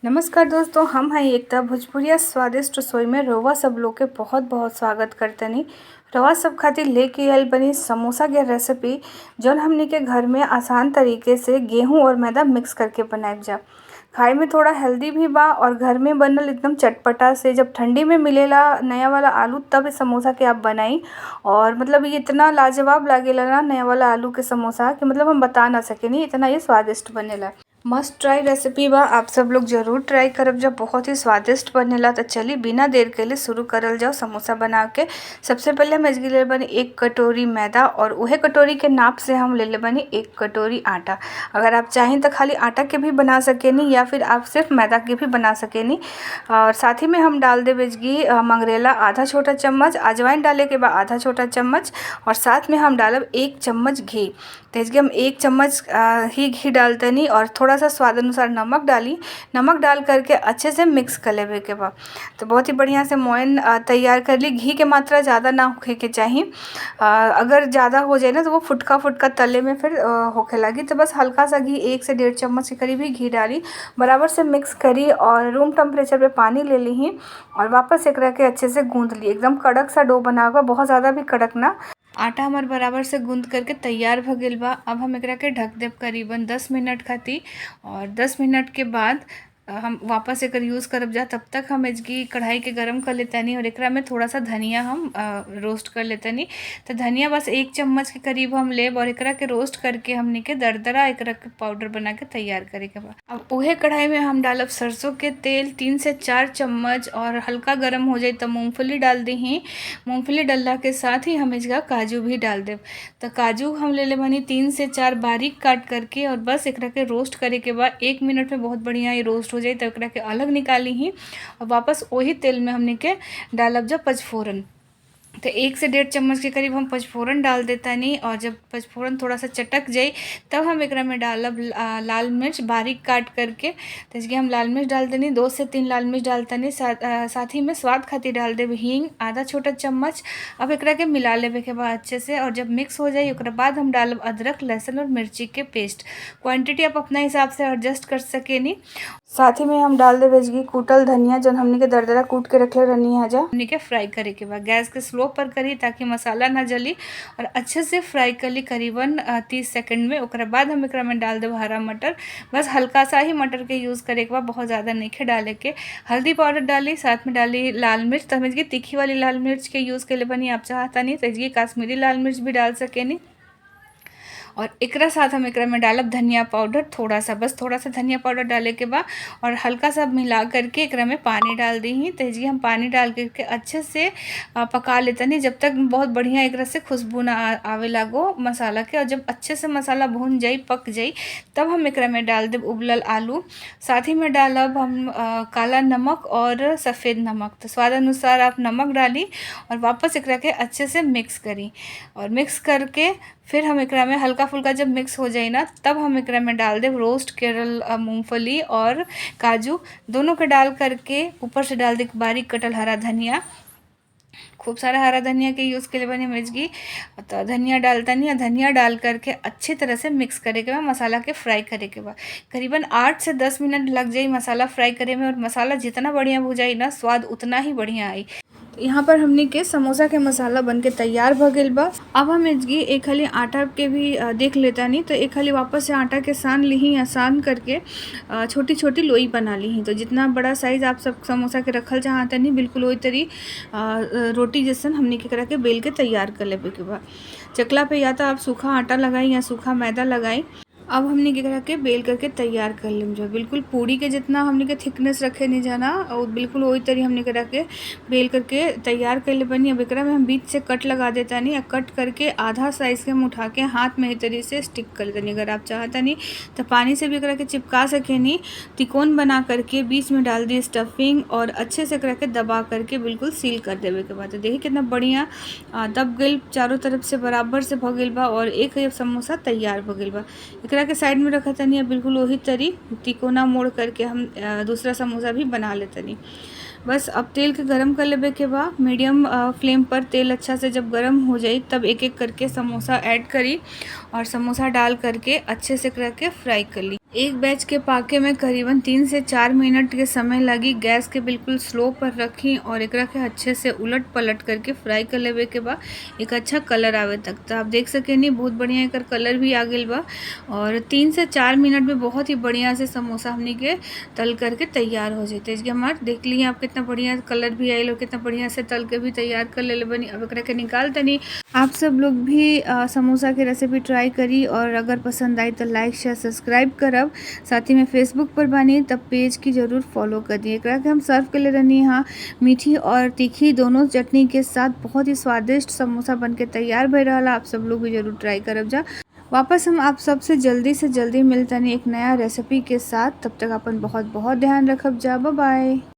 नमस्कार दोस्तों, हम हैं एकता भोजपुरिया स्वादिष्ट रसोई में रउआ सब लोग के बहुत बहुत स्वागत करतनी। रउआ सब खातिर लेके आइल बनी समोसा के रेसिपी जौन हमनी के घर में आसान तरीके से गेहूं और मैदा मिक्स करके बनाइब जा। खाए में थोड़ा हेल्दी भी बा और घर में बनल एकदम चटपटा से जब ठंडी में मिलेला नया वाला आलू तब समोसा के आप बनाई और मतलब ये इतना लाजवाब लागेला ना नया वाला आलू के समोसा कि मतलब हम बता ना सकेनी, इतना ये स्वादिष्ट बनेला। मस्ट ट्राई रेसिपी बा, आप सब लोग ज़रूर ट्राई करब जब बहुत ही स्वादिष्ट बनेला। तो चलिए बिना देर के लिए शुरू करल जाओ समोसा बना के। सबसे पहले हम ले बनी 1 कटोरी मैदा और उहे कटोरी के नाप से हम ले ले बनी 1 कटोरी आटा। अगर आप चाहें तो खाली आटा के भी बना सकेनी या फिर आप सिर्फ मैदा के भी बना सकेनी। और साथ ही में हम डाल देब घी मंगरेला आधा छोटा चम्मच, अजवाइन डाले के बाद आधा छोटा चम्मच और साथ में हम डालब 1 चम्मच घी। तो इसके हम 1 चम्मच ही घी डालतनी और थोड़ा सा स्वाद अनुसार नमक डाली। नमक डाल करके अच्छे से मिक्स कर लेवे के बाद तो बहुत ही बढ़िया से मोयन तैयार कर ली। घी के मात्रा ज़्यादा ना होखे के चाही, अगर ज़्यादा हो जाए ना तो वो फुटका फुटका तले में फिर होखे लगी। तो बस हल्का सा घी 1 से 1.5 चम्मच के करीब ही घी डाली, बराबर से मिक्स करी और रूम टेम्परेचर पे पानी ले ली और वापस एकरा के अच्छे से गूँध ली। एकदम कड़क सा डो बनावा, बहुत ज़्यादा भी कड़क ना। आटा हमार बराबर से गूंद करके तैयार भ गेल बा। अब हम एकरा के ढक देब करीबन 10 मिनट खातिर और 10 मिनट के बाद हम वापस एकर यूज़ करब जा। तब तक हम एजगी कढ़ाई के गरम कर लेतानी और एकरा में थोड़ा सा धनिया हम रोस्ट कर लेतानी। तो धनिया बस 1 चम्मच के करीब हम लेब और एकरा के रोस्ट करके हमनी के दरदरा एकरा के पाउडर बना के तैयार करे के बा। अब उहे कढ़ाई में हम डालब सरसों के तेल 3 से 4 चम्मच और हल्का गर्म हो जाए तो मूँगफली डाल दही। मूँगफली डालला के साथ ही हम इसका काजू भी डाल देब। तो काजू हम ले ले बनी 3 से 4 बारीक काट करके और बस एकरा के रोस्ट करे के बाद 1 मिनट में बहुत बढ़िया ये रोस्ट हो जाए। तब एकरा के अलग निकाली ही और वापस वही तेल में हमने के डालब जब पचफोरन। तो 1 से 1.5 चम्मच के करीब हम पचफोरन डाल देता नहीं और जब पचफोरन थोड़ा सा चटक जाए तब हम एकरा में डालब लाल मिर्च बारीक काट करके। तो इसके हम लाल मिर्च डाल देनी, 2 से 3 लाल मिर्च डालता नहीं। साथ ही में स्वाद खातिर डाल देब हींग आधा छोटा चम्मच। अब एकरा के मिला लेवे के बाद अच्छे से और जब मिक्स हो जाए ओकरा बाद हम डालब अदरक लहसुन और मिर्ची के पेस्ट। क्वान्टिटी आप अपना हिसाब से एडजस्ट कर सकेनी। साथ ही में हम डाल देब घी कूटल धनिया जौन हमनी के दरदरा कूट के रखले रहनी है जा। हमनी के फ्राई करे के बाद गैस के स्लो पर करी ताकि मसाला ना जली और अच्छे से फ्राई कर ली करीबन 30 सेकंड में। ओकरा बाद हम एकरा में डाल देब हरा मटर। बस हल्का सा ही मटर के यूज़ करे के बाद, बहुत ज़्यादा नहीं डाले के। हल्दी पाउडर डाली, साथ में डाली लाल मिर्च। तो हम इसकी तीखी वाली लाल मिर्च के यूज़ के लिए बनी, आप चाहता नहीं तो इसकी कश्मीरी लाल मिर्च भी डाल सकेनी। और एकरा साथ हम एकरा में डालब धनिया पाउडर थोड़ा सा, बस थोड़ा सा धनिया पाउडर डाले के बाद और हल्का सा मिला करके एकरा में पानी डाल दी। तो इसकी हम पानी डाल करके अच्छे से पका लेते नहीं जब तक बहुत बढ़िया एकरा से खुशबू ना आवे लागो मसाला के। और जब अच्छे से मसाला भून जाई पक जाई तब हम एकरा में डाल देब उबलल आलू। साथ ही में डालब हम काला नमक और सफ़ेद नमक। तो स्वाद अनुसार आप नमक डाली और वापस एकरा के अच्छे से मिक्स करी और मिक्स करके फिर हम एकरा में हल्का फुल्का जब मिक्स हो जाए ना तब हम एकरा में डाल देब रोस्ट केरल मूँगफली और काजू दोनों के डाल करके ऊपर से डाल दे बारीक कटल हरा धनिया। खूब सारा हरा धनिया के यूज़ के लिए बनी मिर्च। तो धनिया डालता नहीं, धनिया डाल करके अच्छी तरह से मिक्स करे के बाद मसाला के फ्राई करे के बाद करीबन 8 से 10 मिनट लग जाए मसाला फ्राई करे में। और मसाला जितना बढ़िया भुजाई ना स्वाद उतना ही बढ़िया आई। यहाँ पर हमने के समोसा के मसाला बनके तैयार भ गेल बा। अब हम इसकी एक खाली आटा के भी देख लेता नहीं। तो एक खाली वापस से आटा के सान ली या सान करके छोटी छोटी लोई बना ली। तो जितना बड़ा साइज़ आप सब समोसा के रखल चाहता नहीं बिल्कुल वही तरी रोटी जैसन हमने के करा के बेल के तैयार कर लेवे के बा। चकला पे या तो आप सूखा आटा लगाई या सूखा मैदा लगाई। अब हमने के करा के बेल करके तैयार कर लेम जो बिल्कुल पूड़ी के जितना हमने के थिकनेस रखे नहीं जाना और बिल्कुल वही तरी हमने करा के बेल करके तैयार कर ले बनी। अब एकरा में हम बीच से कट लगा देता नहीं, कट करके आधा साइज़ के हम उठा के हाथ में ही तरी से स्टिक कर देनी। अगर आप चाहता नहीं तो पानी से भी एकरा के चिपका सके नहीं। तिकोन बना करके बीच में डाल दी स्टफिंग और अच्छे से एकरा के दबा करके बिल्कुल सील कर देवे के बाद देखिए कितना बढ़िया दब गई, चारों तरफ से बराबर से भ गइल बा और एक समोसा तैयार भ गइल बा। एकरा के साइड में रखा तनी बिल्कुल वही तरी तिकोना मोड़ करके हम दूसरा समोसा भी बना लेतनी। बस अब तेल के गरम कर लेवे के बाद मीडियम फ्लेम पर तेल अच्छा से जब गरम हो जाए तब एक एक करके समोसा ऐड करी और समोसा डाल करके अच्छे से करके फ्राई कर ली। एक बैच के पाके में करीबन 3 से 4 मिनट के समय लगी। गैस के बिल्कुल स्लो पर रखी और एकरा के अच्छे से उलट पलट करके फ्राई कर लेवे के बा, एक अच्छा कलर आवे तक। तो आप देख सकेनी, बहुत बढ़िया एकर कलर भी आ गइल बा और 3 से 4 मिनट में बहुत ही बढ़िया से समोसा हमनी के तल करके तैयार हो जैते। हमार देख ली आप, कितना बढ़िया कलर भी आयल और कितना बढ़िया से तल के भी तैयार कर लेले बनी। अब एकरा के निकाल तनी। आप सब लोग भी समोसा के रेसिपी ट्राई करी और अगर पसंद आई तो लाइक, शेयर, सब्सक्राइब करब। साथ ही में फेसबुक पर बानी तब पेज की जरूर फॉलो कर दी। एकरा के हम सर्व कर ले रहनी हाँ मीठी और तीखी दोनों चटनी के साथ। बहुत ही स्वादिष्ट समोसा बनके तैयार भइल रहल। आप सब लोग भी जरूर ट्राई करब जा। वापस हम आप सबसे जल्दी से जल्दी मिलतनी एक नया रेसिपी के साथ। तब तक अपन बहुत बहुत ध्यान रखब जा। बाय।